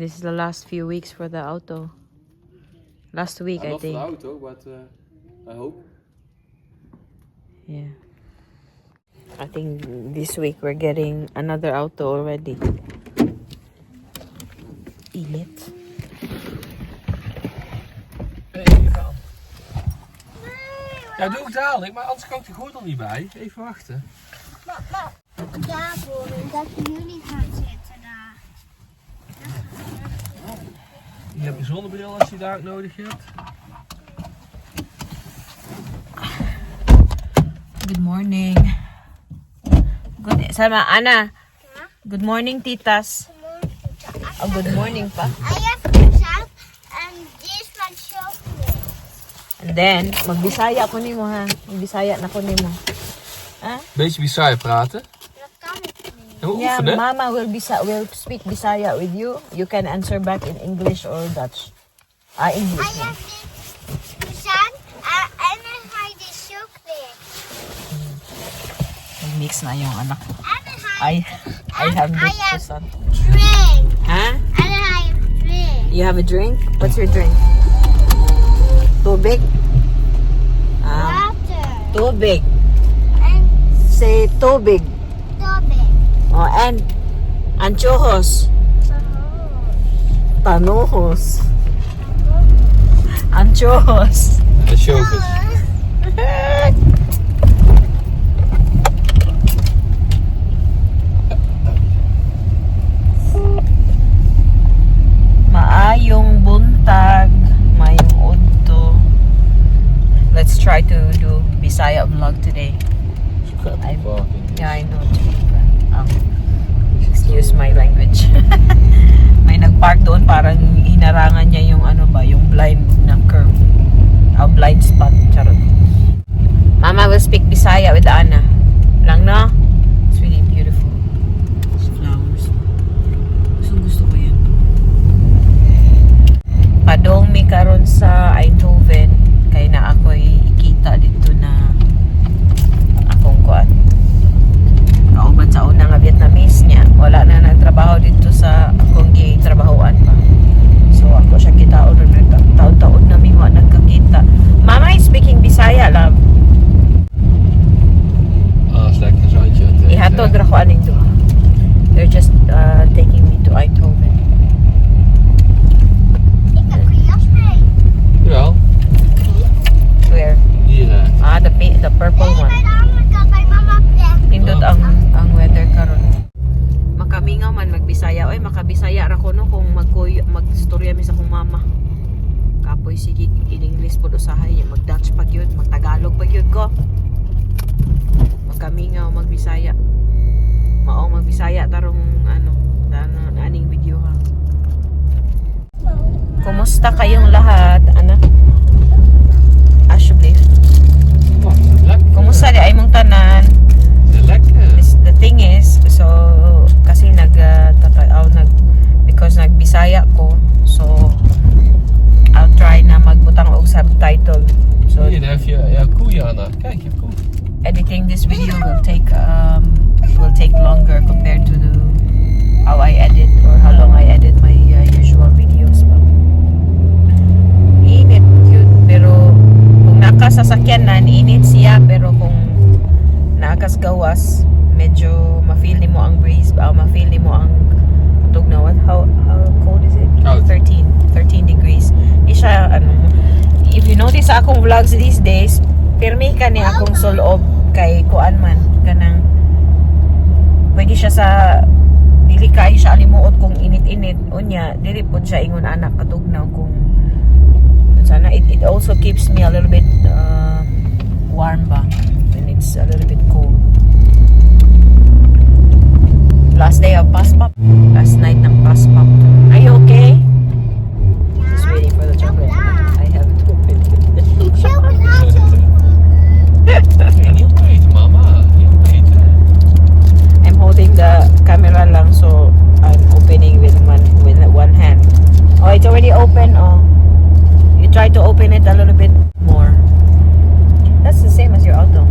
This is the last few weeks for the auto. Last week, I Not for think. The auto, but I hope. Yeah. I think this week we're getting another auto already. Init. Even aan. Ja, doe ik dadelijk, maar anders kan ik de gordel niet bij. Even wachten. Maar daarvoor, dat jullie gaan zitten daar. Je hebt een zonnebril als je daar ook nodig hebt. Good morning. Good, Salma, Anna. Good morning, titas. Oh, good morning pa. I have croissant and this one chocolate. And then, magbisaya ko nimo ha. Magbisaya na ko nimo. Ha? Beetje Bisaya praten. Dat kan ik niet. En we Yeah, oefenen. Mama will speak Bisaya with you. You can answer back in English or Dutch. Ah, I English. have this croissant and I have this chocolate. Mix na yung anak ko. And I I have I this have croissant. drink. Ha? And I have drink. You have a drink? What's your drink? Tubig? Ah, Water. Tubig. And Say tubig. tubig. Oh, and anchohos. Tanuhos. Anchohos. En chokers. Maayong buntag, maayong udto. Let's try to do Bisaya vlog today. Crappy parking. Yeah, I know. Excuse my language. May nag-park doon, parang hinarangan niya yung ano ba, yung blind na curve. Oh, blind spot. Charot. Mama will speak Bisaya with Anna. Lang no? It's really beautiful. Flowers. Gusto gusto ko yan. Padong mi karon sa Eindhoven kay na ako'y ikita dito na akong kuan. Kauban sa una nga Vietnamese niya. Wala na nagtrabaho dito sa akong gitrabahoan pa. So ako siya kita ron, taon-taon na mi wa nagkakita. Mama is speaking Bisaya, love. Ah, is lekker zandje aan het eten, Ihatod hè? Ra ko aning duha. They're just taking me to Eindhoven. Ik heb geen jas mee. Jawel, Where? Hier. Hè. Ah, the purple Nee, one. bij de andere kant, bij mama plek. Nindot ang weather karon. Makamingaw man magbisaya oy, makabisaya ra ko no kung magkuy magstorya mi sa akong mama. Kapoy sige in English pod usahay niya, mag Dutch pa gyud, mag Tagalog pa gyud ko. Makamingaw magbisaya. Mao magbisaya tarong ano, ano aning video ha. Kumusta kayong lahat, ana? Alsjeblieft. Oh, lekker. Kumusta di ay mong tanan? Lekker. The thing is, so kasi nag oh, nag because nagbisaya ko, so I'll try na magbutang og subtitle. So Hier, daar heb je jouw koeien, Anna. Kijk, je hebt koe. Editing this video will take longer compared to the how I edit or how long I edit my usual videos ba. Init cute, pero kung nakasasakyan na init siya, pero kung naakas gawas medyo ma-feel nimo ang breeze ba, ma-feel nimo ang tug na what, how cold is it? Koud. 13 13 degrees. Di siya ano, if you notice sa akong vlogs these days, pirmi ka ni akong sulob kay kuan man kanang pwede siya sa dili kaayo siya alimuot kung init-init. Unya dili pud siya ingon anak katugnaw kung sana. It also keeps me a little bit warm ba when it's a little bit cold. Last day of Paaspop, last night ng Paaspop. Are you okay? Just waiting for the chocolate. I haven't opened it. Chocolade. Nee, niet opeten, mama. Niet opeten. I'm holding the camera lang, so I'm opening with one hand. Oh, it's already open. Oh, you try to open it a little bit more. That's the same as your auto.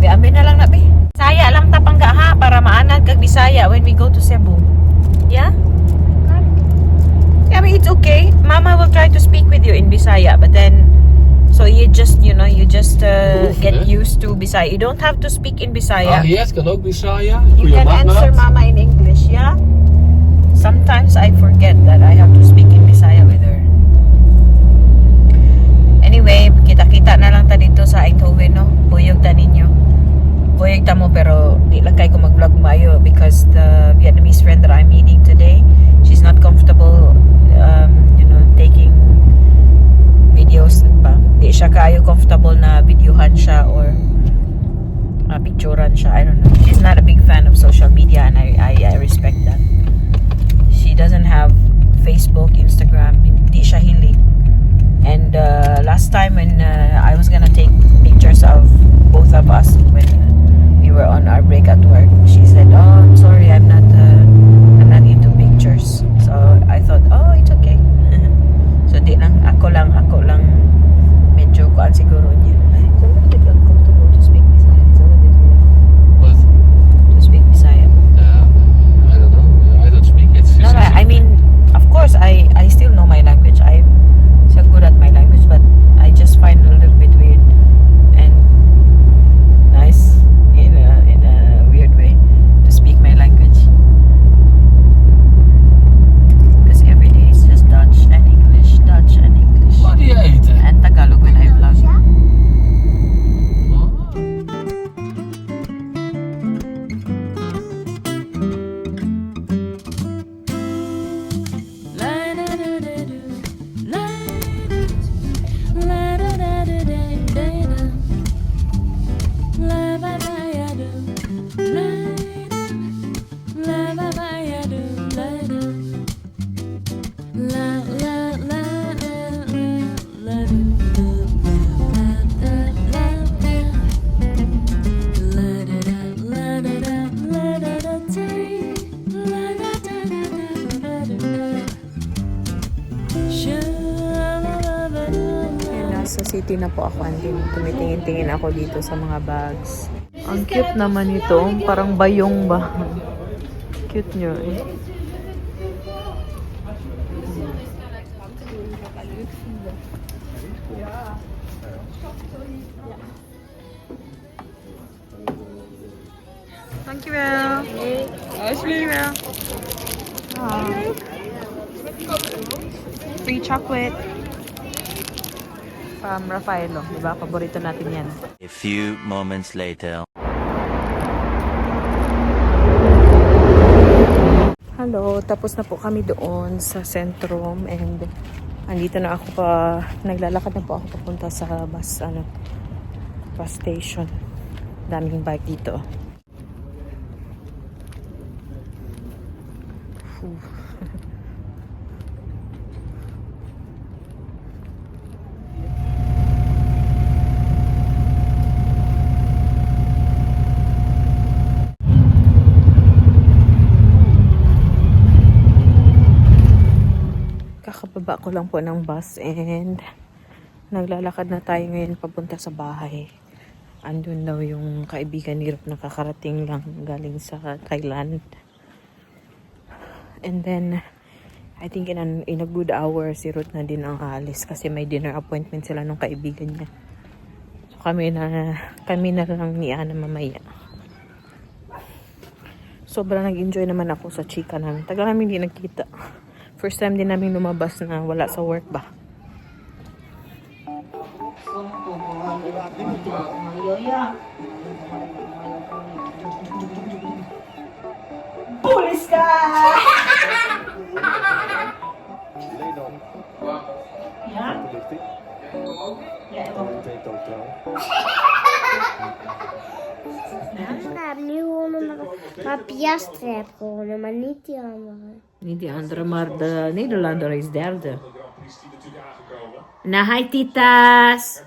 Be, amin na lang na, be. Saya lang tapangga ha para maanad kag Bisaya when we go to Cebu. Yeah? Kan. I mean, it's okay. Mama will try to speak with you in Bisaya, but then, so you just Oefen, get hè? Used to Bisaya. You don't have to speak in Bisaya. Henriette kan ook Bisaya. You can answer Goeie. Mama in English, yeah? Sometimes I forget that I have to speak in Bisaya with her. Anyway, kita-kita na lang ta dito sa Eindhoven, no? Buyog ta ninyo. Buyog ta mo, pero di lang kay ko mag-vlog maayo because the Vietnamese friend that I'm meeting today, she's not comfortable taking videos pa. Di siya kaayo comfortable na videohan siya or picturean siya. I don't know. She's not a big fan of social media and I respect that. She doesn't have Facebook, Instagram. Hindi siya hilig. And last time when I was gonna take pictures of both of us when we were on our break at work, she said, "Oh, I'm sorry, I'm not into pictures." So I thought, "Oh, it's okay." So di lang, ako lang medyo kuan siguro niya. It's a little bit uncomfortable to speak Bisaya. It's a little bit weird What? To speak Bisaya. Yeah, I don't know. I don't speak it. No, I mean, of course, I still know my language. I'm so good at my language, but I just find it a little bit weird and nice in a weird way to speak my language. Because every day it's just Dutch and English, Dutch and English, Wat die eten? And Tagalog when I vlog. Ja. Oh. Ayan, nasa city na po ako. Andin, tumitingin-tingin ako dito sa mga bags. Ang cute naman ito. Parang bayong ba? Cute nyo eh. Dankjewel. Dankjewel. Ah. Free chocolate from Raffaello, di ba? Paborito natin yan. A few moments later. Hello, tapos na po kami doon sa Centrum and andito na ako pa, naglalakad na po ako papunta sa bus station. Daming bike dito. Phew. Kakababa ko lang po ng bus and naglalakad na tayo ngayon papunta sa bahay. Andun daw yung kaibigan ni Rup na kakarating lang galing sa Thailand. And then, I think in a good hour, si Ruth na din ang aalis kasi may dinner appointment sila nung kaibigan niya. So kami na lang ni Ana mamaya. Sobrang nag-enjoy naman ako sa chika namin. Tagal namin hindi nagkita. First time din namin lumabas na wala sa work ba. Pulis ka! Ja? Ja, ik ook. Ik heb nu gewonnen, maar Piastri heeft gewonnen, maar niet die andere. Niet die andere, maar de Nederlander is derde. Na, hi, titas!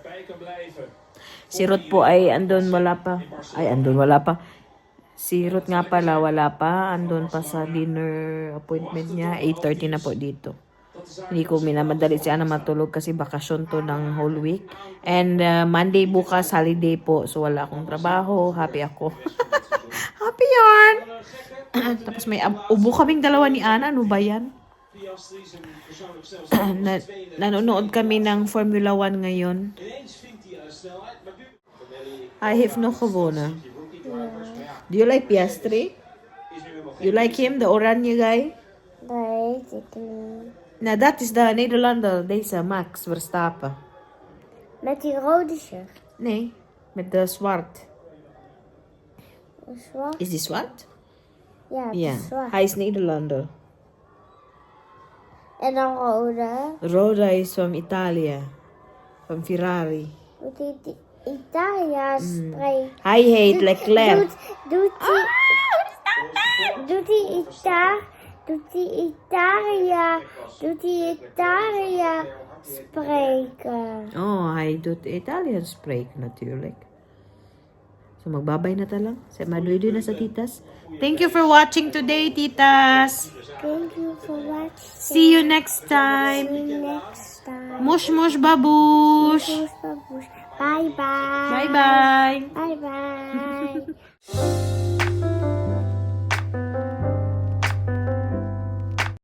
Si Ruth po ay andun wala pa. Ay, andun wala pa. Si Ruth nga pala wala pa. Andun pa sa dinner appointment niya. 8:30 na po dito. Hindi ko minamadali si Ana matulog kasi bakasyon to ng whole week. And Monday bukas, holiday po. So wala akong trabaho. Happy ako. Happy. Kampioen! Tapos may ubo kaming dalawa ni Ana. Ano ba yan? Nanonood kami ng Formula 1 ngayon. Hij heeft nog gewonnen. Do you like Piastri? You like him, the oranje guy? Dat weet ik niet. Nou, dat is de Nederlander, deze Max Verstappen. Met die rode shirt. Nee, met de zwart. Zwart? Is die zwart? Ja, het Ja, is zwart. hij is Nederlander. En dan rode. Roda is van Italië, van Ferrari. Moet die Italië spreekt. Hij heet Leclerc. Doet die Italië spreken? Oh, hij doet Italian spreken natuurlijk. So magbabay na ta lang. Say maluido na sa titas. Thank you for watching today, titas. Thank you for watching. See you next time. See you next time. Mush mush babush. Bye bye. Bye bye. Bye bye.